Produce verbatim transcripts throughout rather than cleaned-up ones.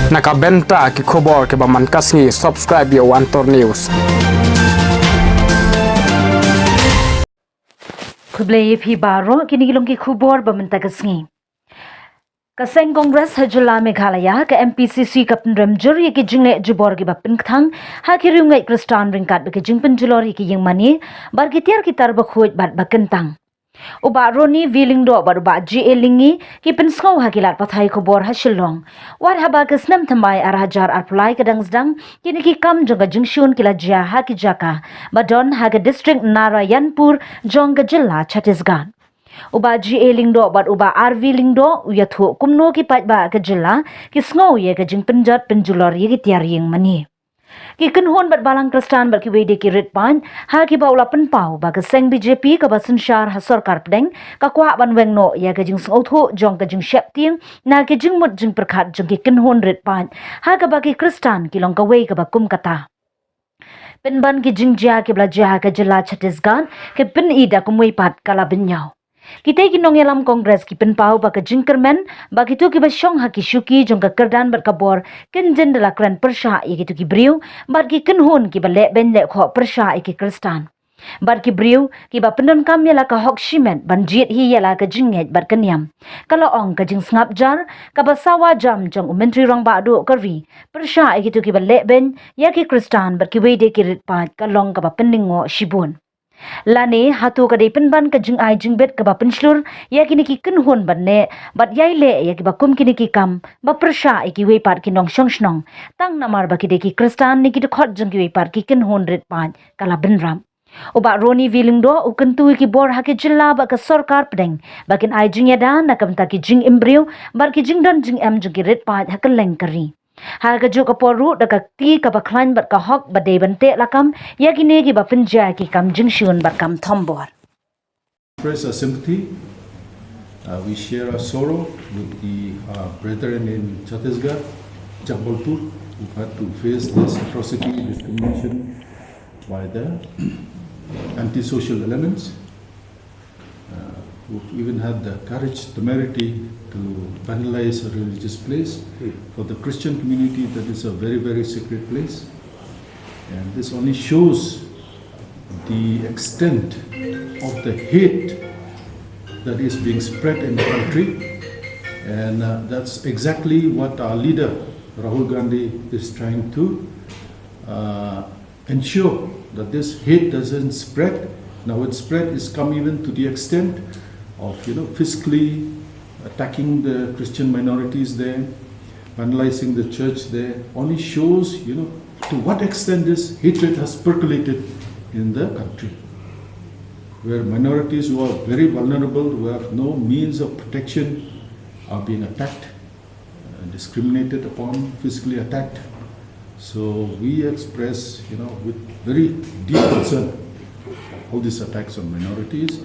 Na ka bynta ki khubor kiba man ka sngi, subscribe ïa u Antor News. Khublei ïa phi baroh, kine ki long ki khubor ba mynta ka sngi. Ka seng Congress ha jylla Meghalaya, ka M P C C, ka pynrem jur ïa ki jingleh jubor kiba pynkthang ha ki riewngeit Khristan ryngkat bad ki jingpynjulor ïa ki ïing mane bad ki tiar ki tar bakhuid bad ba kyntang. U Bah Ronnie V Lyngdoh bad u Bah G A Lyngi ki pynsngew ha ki lad pathai khubor ha Shillong. Wat haba ka snem thymmai ar hajar arphew lai ka dang sdang, kine ki kam jong ka jingshun ki la jia ha ki jaka ba don ha ka district Narayanpur jong ka jylla Chhattisgarh. U Bah G A Lyngdoh bad u Bah R V Lyngdoh u ïathuh kumno ki paidbah ka jylla ki sngew ïa ka jingpynjot pynjulor ïa ki tiar ïing mane. Ki kynhun bad balang Khristan bad kiwei de ki rit paid ha kiba u la pynpaw ba ka seng B J P kaba synshar ha sorkar pdeng ka kwah ban weng noh ïa ka jingsngewthuh jong ka jingsheptieng na ka jingmut jingpyrkhat jong ki kynhun rit paid ha kaba ki Khristan ki long kawei kaba kum kata. Pynban ki jingjia kiba la jia ha ka jylla Chhattisgarh ki pyni da kumwei pat ka la bynñiaw. Kitei ki nongïalam Congress ki pynpaw ba ka jingkyrmen ba kito kiba shong ha ki shuki jong ka kyrdan bad ka bor kin jin da la kren pyrshah ïa kito ki briew bad ki kynhun kiba leh beiñ leh khoh pyrshah ïa ki Khristan bad ki briew kiba pyndonkam ïa la ka hok shimet ban jied hi ïa la ka jingngeit bad ka niam, ka la ong ka jingsngap jar kaba sawa jam jong u Myntri Rangbah Duh ka ri pyrshah ïa kito kiba leh beiñ ïa ki Khristan bad kiwei de ki rit paid ka long kaba pynlyngngoh shibun. Lane hato ka dei pynban ka jingai jingbit kaba pynshlur ïa kine ki kynhun ban neh bad ïai leh ïa kiba kum kine ki kam ba pyrshah ïa kiwei pat ki nongshong shnong, tang namar ba ki dei ki Khristan ne ki dkhot jong kiwei pat ki kynhun rit paid, ka la bynrap. U Bah Ronnie V Lyngdoh u kyntu ïa ki bor ha ki jylla bad ka sorkar pdeng ba kin ai jingïada na ka bynta ki jingim briew bad ki jingdon jingem jong ki rit paid ha kylleng ka ri. Ha kajuh ka por ruh da ka kti kaba khlaiñ bad ka hok ba dei ban teh lakam ïa kine kiba pynjia ki kam jingshun bad kam thombor. Express our sympathy. Uh, we share our sorrow with the uh, brethren in Chhattisgarh, Jabalpur, who've had to face this atrocity, discrimination by the antisocial elements. Uh, who've even had the courage, temerity to vandalize a religious place. For the Christian community, that is a very, very sacred place. And this only shows the extent of the hate that is being spread in the country. And uh, that's exactly what our leader, Rahul Gandhi, is trying to uh, ensure that this hate doesn't spread. Now, its spread is come even to the extent of, you know, physically attacking the Christian minorities there, vandalizing the church there, only shows, you know, to what extent this hatred has percolated in the country, where minorities who are very vulnerable, who have no means of protection, are being attacked, uh, discriminated upon, physically attacked. So we express, you know, with very deep concern all these attacks on minorities,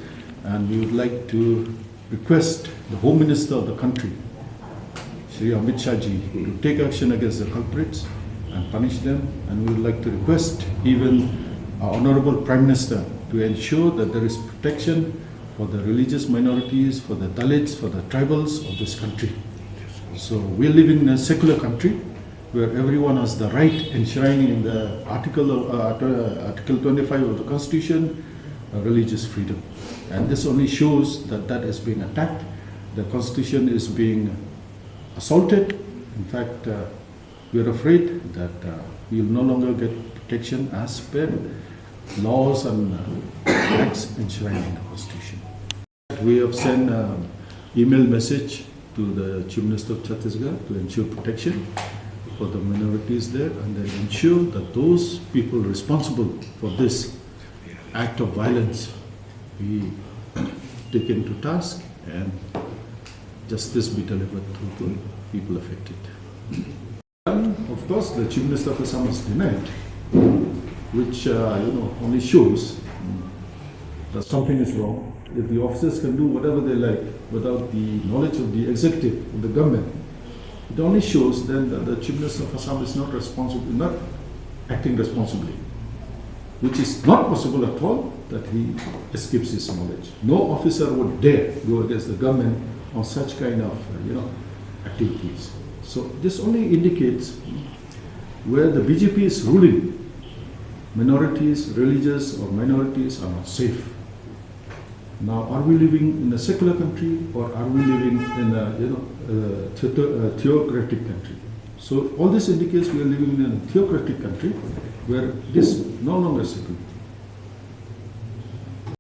and we would like to request the Home Minister of the country, Shri Amit Shah ji, to take action against the culprits and punish them. And we would like to request even our Honorable Prime Minister to ensure that there is protection for the religious minorities, for the Dalits, for the tribals of this country. So we live in a secular country where everyone has the right enshrined in the article, uh, Article twenty-five of the Constitution, uh, religious freedom. And this only shows that that is being attacked. The Constitution is being assaulted. In fact, uh, we are afraid that uh, we will no longer get protection as per laws and uh, acts enshrined in the Constitution. We have sent an email message to the Chief Minister of Chhattisgarh to ensure protection for the minorities there and then ensure that those people responsible for this act of violence be taken to task and justice be delivered to the people affected. And of course, the Chief Minister of Assam has denied, which uh, you know only shows mm, that something is wrong. If the officers can do whatever they like without the knowledge of the executive of the government, it only shows then that the Chief Minister of Assam is not responsible, not acting responsibly, which is not possible at all that he escapes his knowledge. No officer would dare go against the government on such kind of uh, you know activities. So this only indicates where the B J P is ruling, minorities, religious or minorities are not safe. Now, are we living in a secular country or are we living in a, you know, a theoto- a theocratic country? So all this indicates we are living in a theocratic country where this no longer secular.